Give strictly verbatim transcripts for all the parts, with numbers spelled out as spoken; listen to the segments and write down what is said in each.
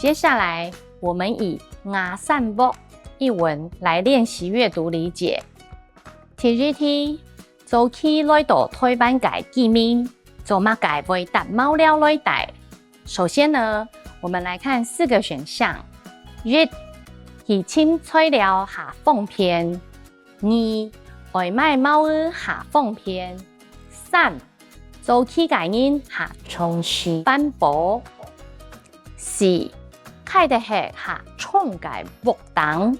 接下來，我們以吾山屋一文來練習閱讀理解。第一題，早期來到臺灣个居民，做麼个會搭茅寮來戴？首先呢，我們來看四個選項。一，去尋材料較方便。二，愛買茅仔較方便。三，早期个人較重視環保。四，㧡得核較重个屋頂。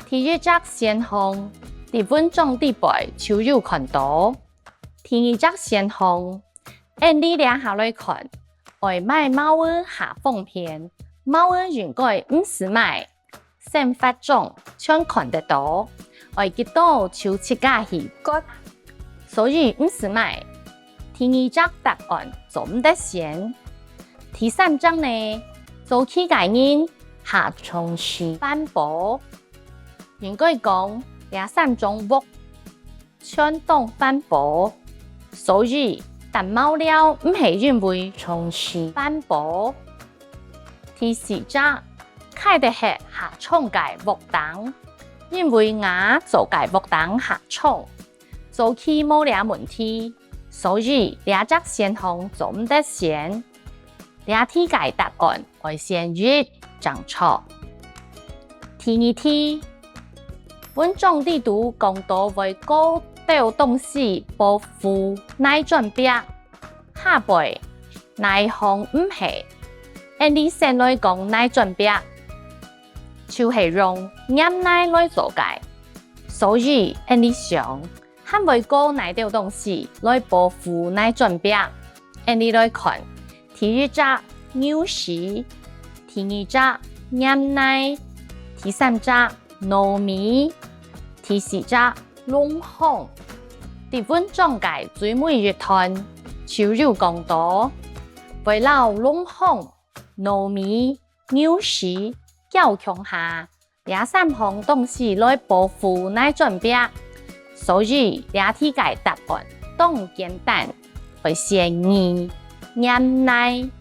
第一隻選項，在文章裡背就有看到。第二隻選項，𫣆俚這下來看，愛買茅仔較方便，茅仔應該毋使買。 生活中全看得到，愛幾多就自家去割，所以毋使買。第二隻答案做毋得選。第三隻呢，早期个人較重視環保。應該講，這三種屋全當環保，所以搭茅寮毋係因為重視環保。第四隻，㧡得核較重个屋頂，因為吾做个屋頂較重，早期無這問題，所以這隻選項做毋得選。這題个答案愛選一正著。第二題，文章裡肚講到會過丟東西保護泥磚壁，下背哪項毋係？𫣆俚先來講泥磚壁，就係用黏泥來做个，所以𫣆俚想， 還會過哪兜東西來保護泥磚壁？𫣆俚來看，第一隻，牛屎；第二隻，黏泥；第三隻，糯米；第四隻，礱糠。在文章个最尾一段，就有講到，會摎礱糠、糯米、牛屎攪共下， 這三項東西來保護泥磚壁，所以這題个答案當簡單，愛選二，黏泥。